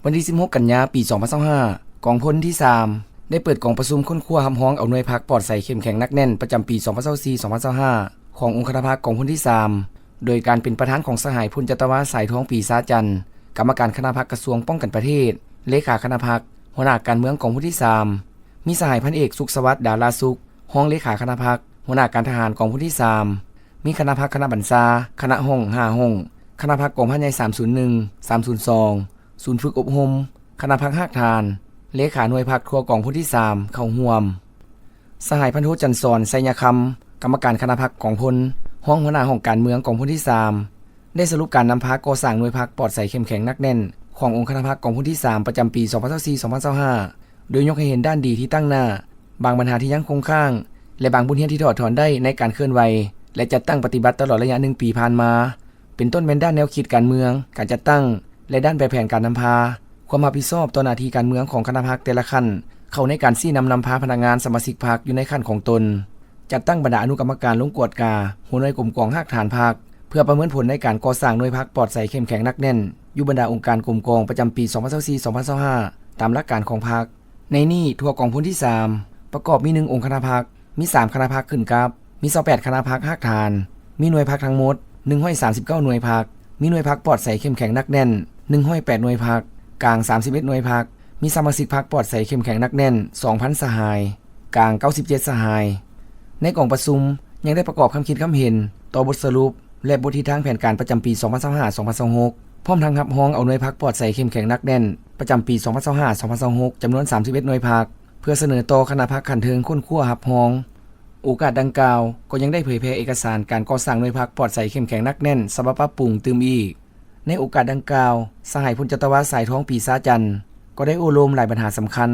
ວັນທີສິບຫົກ ກັນຍາ ປີສອງພັນຊາວຫ້າ ກອງພົນທີສາມ ໄດ້ເປີດກອງປະຊຸມຄົ້ນຄວ້າຮັບຮອງເອົາໜ່ວຍພັກປອດໃສເຂັ້ມແຂງໜັກແໜ້ນປະຈຳປີສອງພັນຊາວສີ່ ສອງພັນຊາວຫ້າ ຂອງອົງຄະນະພັກກອງພົນທີສາມ ໂດຍການເປັນປະທານຂອງສະຫາຍ ພົນຈັດຕະວາ ສາຍທອງ ປີຊາຈັນ ກຳມະການຄະນະພັກກະຊວງປ້ອງກັນປະເທດ, ເລຂາຄະນະພັກ, ຫົວໜ້າການເມືອງກອງພົນທີສາມ, ມີສະຫາຍ ພັນເອກ ສຸກສະຫວັດ ດາລາສຸກ ຮອງເລຂາຄະນະພັກ, ຫົວໜ້າການທະຫານກອງພົນທີສາມ, ມີຄະນະພັກຄະນະບັນຊາ, ຄະນະຫ້ອງຫ້າຫ້ອງ, ຄະນະພັກກອງພັນໃຫຍ່ສາມສູນໜຶ່ງ ສາມສູນສອງ, ສູນຝຶກອົບຮົມ, ຄະນະພັກຮາກຖານ, ເລຂາໜ່ວຍພັກທົ່ວກອງພົນທີສາມ ເຂົ້າຮ່ວມ. ສະຫາຍ ພັນໂທ ຈັນສອນ ໄຊຍະຄຳ ກຳມະການຄະນະພັກກອງພົນ, ຮອງຫົວໜ້າຫ້ອງການເມືອງກອງພົນທີສາມ ໄດ້ສະຫຼຸບການນຳພາກໍ່ສ້າງໜ່ວຍພັກປອດໃສເຂັ້ມແຂງໜັກແໜ້ນຂອງອົງຄະນະພັກກອງພົນທີສາມ ປະຈຳປີສອງພັນຊາວສີ່ ສອງພັນຊາວຫ້າ ໂດຍຍົກໃຫ້ເຫັນດ້ານດີທີ່ຕັ້ງໜ້າ, ບາງບັນຫາທີ່ຍັງຄົງຄ້າງ ແລະ ບາງບົດຮຽນທີ່ຖອດຖອນໄດ້ໃນການເຄື່ອນໄຫວ ແລະ ຈັດຕັ້ງປະຕິບັດຕະຫຼອດໄລຍະໜຶ່ງປີຜ່ານມາ, ເປັນຕົ້ນແມ່ນດ້ານແນວຄິດການເມືອງ, ການຈັດຕັ້ງ ແລະ ດ້ານແບບແຜນການນຳພາ, ຄວາມຮັບຜິດຊອບຕໍ່ໜ້າທີ່ການເມືອງຂອງຄະນະພັກແຕ່ລະຂັ້ນ ເຂົ້າໃນການຊີ້ນຳນຳພາພະນັກງານສະມາຊິກພັກຢູ່ໃນຂັ້ນຂອງຕົນ, ຈັດຕັ້ງບັນດາອະນຸກຳມະການລົງກວດກາຫົວໜ່ວຍກົມກອງຮາກຖານພັກ ເພື່ອປະເມີນຜົນໃນການກໍ່ສ້າງໜ່ວຍພັກປອດໃສເຂັ້ມແຂງໜັກແໜ້ນ ຢູ່ບັນດາອົງການກົມກອງປະຈຳປີສອງພັນຊາວສີ່ ສອງພັນຊາວຫ້າ ຕາມຫຼັກການຂອງພັກ. ໃນນີ້ທົ່ວກອງພົນທີສາມ ປະກອບມີ ໜຶ່ງ ອົງຄະນະພັກ, ມີ ສາມ ຄະນະພັກຂຶ້ນກັບ, ມີ ຊາວແປດ ຄະນະພັກຮາກຖານ, ມີໜ່ວຍພັກທັງໝົດ ໜຶ່ງຮ້ອຍສາມສິບເກົ້າ ໜ່ວຍພັກ, ມີໜ່ວຍພັກປອດໃສເຂັ້ມແຂງໜັກແໜ້ນ ໜຶ່ງຮ້ອຍແປດ ໜ່ວຍພັກ, ກາງ ສາມສິບເອັດ ໜ່ວຍພັກ, ມີສະມາຊິກພັກປອດໃສເຂັ້ມແຂງໜັກແໜ້ນ ສອງພັນ ສະຫາຍ, ກາງ ເກົ້າສິບເຈັດ ສະຫາຍ. ໃນກອງປະຊຸມຍັງໄດ້ປະກອນຄຳຄິດຄຳເຫັນຕໍ່ບົດສະຫຼຸບ ແລະ ບົດທິດທາງແຜນການປະຈຳປີສອງພັນຊາວຫ້າ ສອງພັນຊາວຫົກ ພ້ອມທັງຮັບຮອງເອົາໜ່ວຍພັກປອດໃສເຂັ້ມແຂງໜັກແໜ້ນປະຈຳປີສອງພັນຊາວຫ້າ ສອງພັນຊາວຫົກ ຈຳນວນ ສາມສິບເອັດ ໜ່ວຍພັກ ເພື່ອສະເໜີຕໍ່ຄະນະພັກຂັ້ນເທິງຄົ້ນຄວ້າຮັບຮອງ. ໂອກາດດັ່ງກ່າວກໍຍັງໄດ້ເຜີຍແຜ່ເອກະສານການກໍ່ສ້າງໜ່ວຍພັກປອດໃສເຂັ້ມແຂງໜັກແໜ້ນສະບັບປັບປຸງຕື່ມອີກ. ໃນໂອກາດດັ່ງກ່າວ, ສະຫາຍ ພົນຈັດຕະວາ ສາຍທອງ ປີຊາຈັນ ກໍໄດ້ໂອ້ລົມຫຼາຍບັນຫາສຳຄັນ.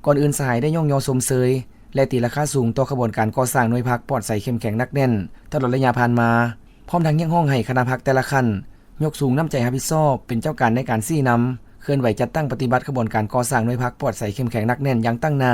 ກ່ອນອື່ນສະຫາຍໄດ້ຍ້ອງຍໍຊົມເຊີຍ ແລະ ຕີລາຄາສູງຕໍ່ຂະບວນການກໍ່ສ້າງໜ່ວຍພັກປອດໃສເຂັ້ມແຂງໜັກແໜ້ນຕະຫຼອດໄລຍະຜ່ານມາ, ພ້ອມທັງຮຽກຮ້ອງໃຫ້ຄະນະພັກແຕ່ລະຂັ້ນ ຍົກສູງນ້ຳໃຈຮັບຜິດຊອບເປັນເຈົ້າການໃນການຊີ້ນຳ, ເຄື່ອນໄຫວຈັດຕັ້ງປະຕິບັດຂະບວນການກໍ່ສ້າງໜ່ວຍພັກປອດໃສເຂັ້ມແຂງໜັກແໜ້ນຢ່າງຕັ້ງໜ້າ.